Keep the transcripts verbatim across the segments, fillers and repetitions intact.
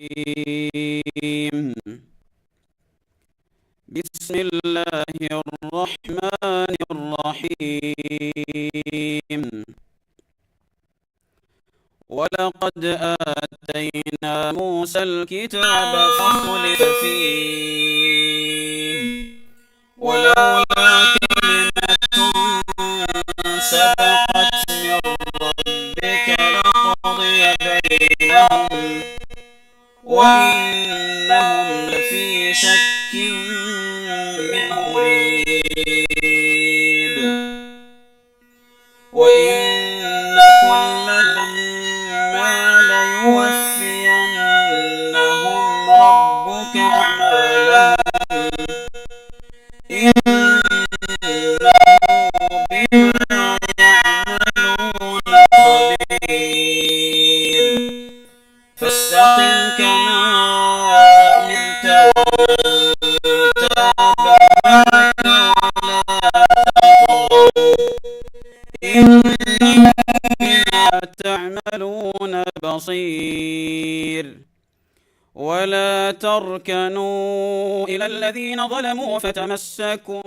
الرجيم. بسم الله الرحمن الرحيم. ولقد آتينا موسى الكتاب فاختلف فيه، ولولا كلمة سبقت من ربك لقضي بينهم، وإنهم لفي شك منه مريب. وإن كلا لما ليوفينهم ربك أعمالهم، إنه بما يعملون خبير. فاستقم كما أمرت ومن تاب معك ولا تطغوا، إنه بما تعملون بصير. ولا تركنوا إلى الذين ظلموا فتمسكم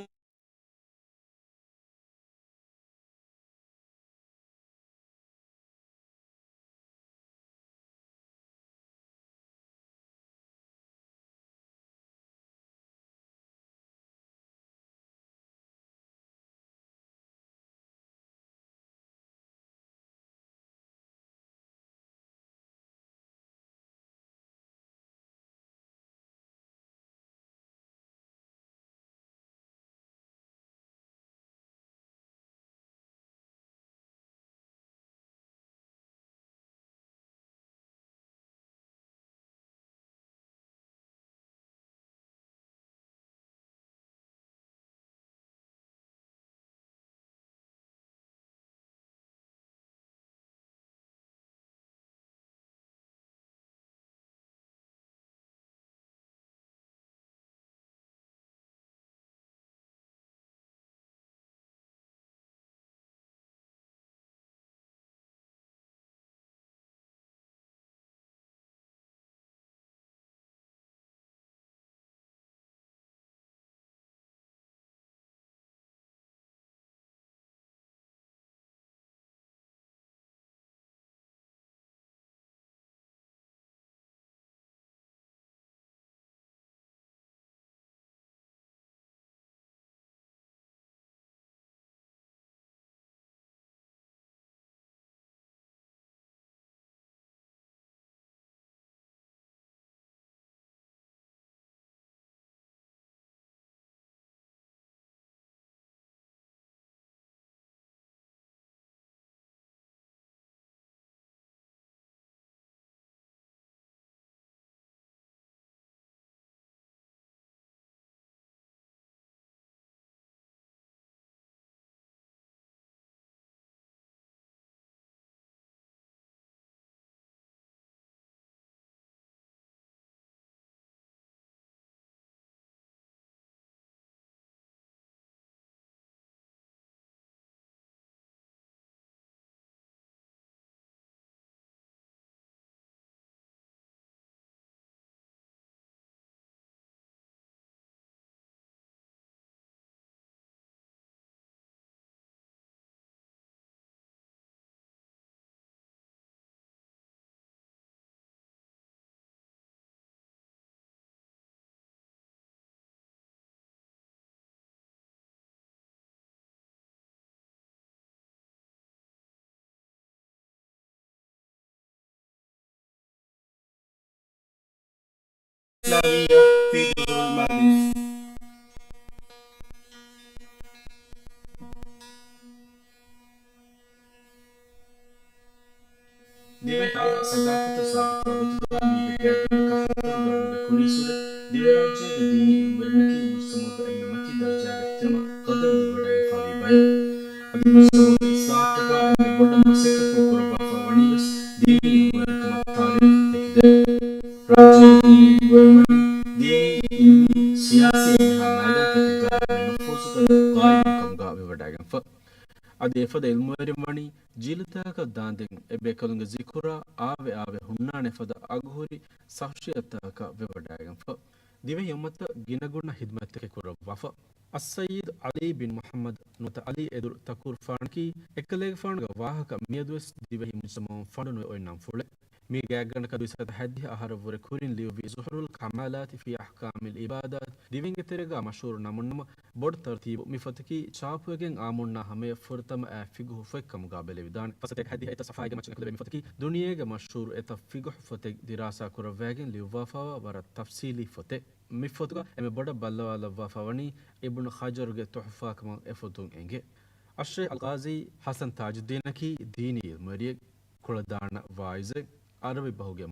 الإسلامية في جزر المالديف. ދިވެހި ތަޅާ ސަދާފަތު ސާބިތުވާ ގޮތުގަ މީގެ ގާތްގަނޑަކަށް ހަތަރު ގަރުނުގެ ކުރީއްސުރެ ދިވެހިރާއްޖޭގެ ދީނީ އިލްމުވެރިންނަކީ މުޖްތަމަޢުގަ އެންމެ މަތީ ދަރަޖާގެ އިޙްތިރާމާ ޤަދަރު ލިބިވަޑައިގެންފާވި ބައެއް. އަދި މުޖްތަމަޢުގެ އިޞްލާޙަށްޓަކާ އެންމެ ބޮޑަށް މަސައްކަތްކޮށް ކުރައްވާފަ ވަނީވެސް ދީނީ އިލްމުވެރިކަމަށް ތާރީޚް ދެކިދޭ. ރާއްޖޭގެ ދީނީ އިލްމުވެރިން ދީނީ، އިލްމީ، ސިޔާސީ އެންމެހާ މައިދާންތަކެއްގަ އެންމެ ނުފޫޒުގެ ޤާއިދުން ކަމުގަ ވެވަޑައިގެންފަ. އަދި އެފަދަ އިލްމުވެރިން ވަނީ ޖީލުތަކަށް ދާންދެން އެބޭކަލުންގެ ޒިކުރާ އާވެ އާވެ ހުންނާނެ ފަދަ އަގުހުރި ސަޚްޞިއްޔަތުތަކަކަށް ވެވަޑައިގެންފަ. ދިވެހި އުއްމަތަށް ގިނަގުނަ ހިދުމަތްތަކެއް ކުރައްވާފަ. އައްސައްޔިދު ޢަލީ ބިން މުޙައްމަދު ނުވަތަ ޢަލީ އެދުރު ތަކުރުފާނަކީ، އެކަލޭގެފާނުގެ ވާހަކަ މިއަދުވެސް ދިވެހި މުޖްތަމަޢުން ފަނޑުނުވެ އޮތް ނަންފުޅެއް. މީ ގާތްގަނޑަކަށް ދުއިސައްތަ ހަތްދިހަ އަހަރަށްވުރެ ކުރިން ލިޔުއްވި ޒުހުރުލް ކަމާލާތި ފީ އަޙްކާމިލް އިބާދާތް ދިވެހިންގެ ތެރޭގާ މަޝްހޫރު ނަމުންނަމަ، ބޮޑު ތަރުތީބު މި ފޮތަކީ ޗާޕުވެގެން އާއްމުންނާ ހަމަޔަށް ފުރަތަމަ އައި ފިޤުހު ފޮތް ކަމުގާ ބެލެވިދާނެ. ފަސް ސަތޭކަ ހަތްދިހަ އެތައް ޞަފްޙާއެއްގެ މައްޗަށް އެކުލެވޭ މި ފޮތަކީ ދުނިޔޭގެ މަޝްހޫރު އެތައް ފިޤުހު ފޮތެއް ދިރާސާ ކުރައްވައިގެން ލިޔުއްވާފައިވާ ވަރަށް ތަފްޞީލީ ފޮތެއް. މި ފޮތުގަ އެންމެ ބޮޑަށް ބައްލަވާލައްވާފަ ވަނީ އިބްނު ޙަޖަރުގެ ތުޙުފާ ކަމަށް އެފޮތުން އެނގޭ. އައްޝައިޚް އަލްޤާޟީ ޙަސަން ތާޖުއްދީނަކީ ދީނީ އިލްމުވެރިއެއް، ކުޅަދާނަ ވާޢިޒެއް، ޢަރަބި ބަހުގެ